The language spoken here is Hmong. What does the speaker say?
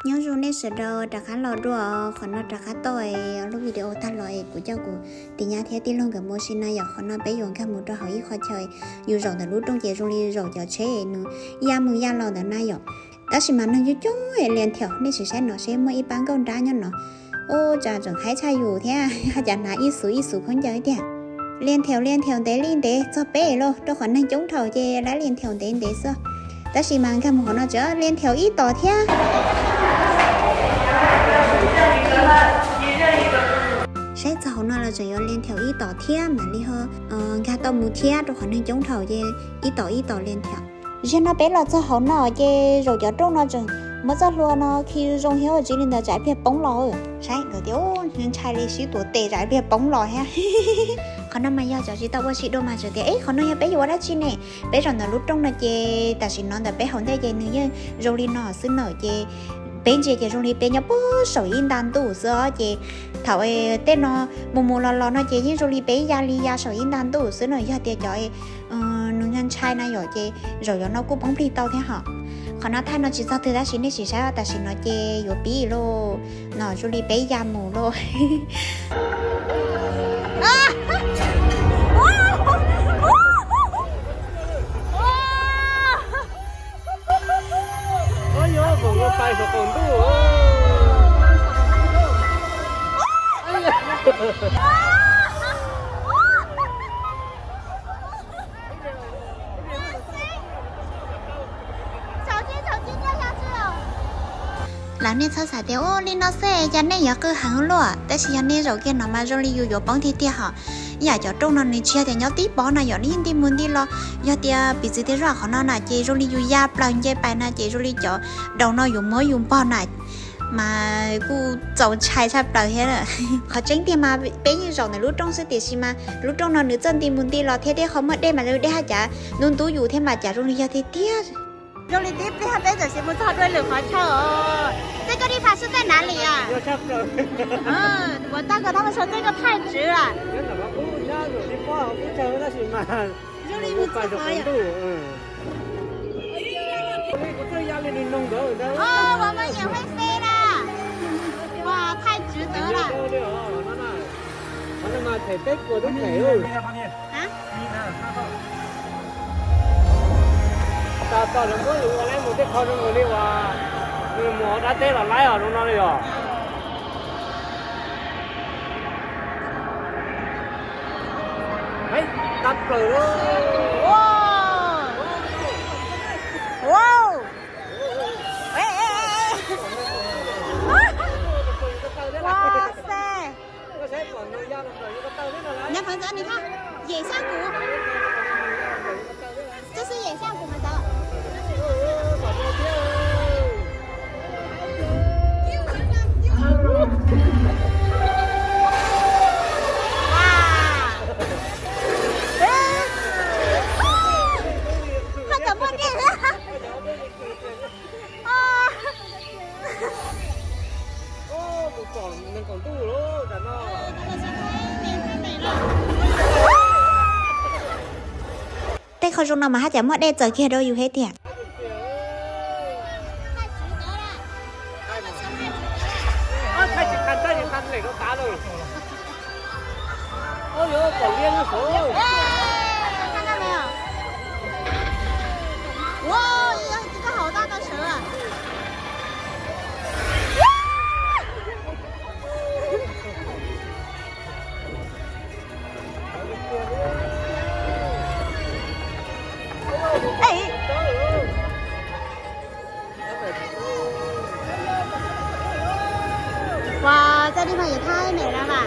Nyob zoo nej sawv daws rov qab los dua, qhov no rov qab tau lub video tag los es kuv coj kuv tus nyab thiab tij laug nkawd mus ua si na yom. Qhov no peb yuav nkag mus rau hauv ib qho chaw, yus zaum ntawm lub rooj ces zoo li zaum cov tsheb nws ya mus ya los ntawd na yom. Tab sis mas neeg coob coob li thiab, nej sim saib no seb muaj ib pab nkauj nrab nyob no. Ua cas tseem haib tshaj yus thiab, haj cas hnav ib xuv ib xuv khaub ncaws tiag. Lia nthau lia nthau ntev li ntev txog peb lawm, rau qhov neeg coob dhau ces lawv lia nthau ntev ntev xwb. Tab sis mas nkag mus hauv no tseem lia nthau ib tom thiab. Saib txog hauv no los tseem yuav lia nthau ib tom thiab mam li ho nkag tau mus thiab, rau qhov neeg coob dhau ces ib tom ib tom lia nthau. Zaum no peb los txog hauv no ces zaum cov rooj no tseem muab txoj hlua no khi zoo thiab, tsis li ntawd tsam ib pliag poob los. Saib nkawd tias ntshai li sib tuav tes tsam ib pliag poob los thiab. Qhov no mas yog cov tsis tau ua si dua mas tseem tias, eb, qhov no yog peb yuav ua dab tsi ne? Peb zaum ntawm lub rooj no ces tam sim no ntawm peb hauv ntej ces nws yeej zoo li no xwb na ces peb ntsia ces zoo li peb nyob puag saum ib nta ntuj xwb os. Ces thaum tej no mus mus los los no ces yeej zoo li peb ya li ya saum ib nta ntuj xwb na. Yog tias cov nws ntshai ntshai na yom ces zaum yov no kuj poob plig tau thiab hos. Qhov no thaij no tsis txog twg tab sis nej sim saib tam sim no ces yuav pib lauj. No zoo li peb ya mus lauj. Lawv nej txhob xav tias ua li no xwb cas nej yuav qw heev luaj, tab sis yog nej zaum kiag no mas zoo li yus yuav poob tiag tiag hos. Yam cov rooj no nws tsis yog tias nyob tib pob na yom, nws yeej nti mus nti los. Yog tias piv txwv tias zoj qhov no na ces zoo li yus ya plaws nce pais na ces zoo li cov daus no yuav muab yus npog na. Mas kuj txaus ntshai tshaj plaws thiab. Qhov tseeb tiag mas peb yeej zaum ntawm lub rooj xwb tiam sis mas lub rooj no nws txawj nti mus nti los thiab tej qhov muaj dej mas dej haj cas ntub ntub yus thiab mas cas zoo li yog tiag tiag. Zoo li tib pliag peb txawm sis mus txog dua lwm qhov chaw os. 这个地方是在哪里啊？ Ua tag kos thab mas sau tej ko thaij tswv lawm. Zoo li mus txog qhov yom. 我们也会飞啦。哇，太值得了。 Tau tau lawv muab lus ua laib mus tej qhov zoo nkaus li uas nws mus hauv dab teb los laib os zoo no li os. Heev tag plaws lauj. Ua se. Nyob qhov ntawd nws haj yem sab kuv. 这是眼下我们的。哇！快怎么变了？ Tej qhov zoo no mas haj cas muaj dej txaws kiag rau yus thiab tiag. Wow, 这地方也太美了吧！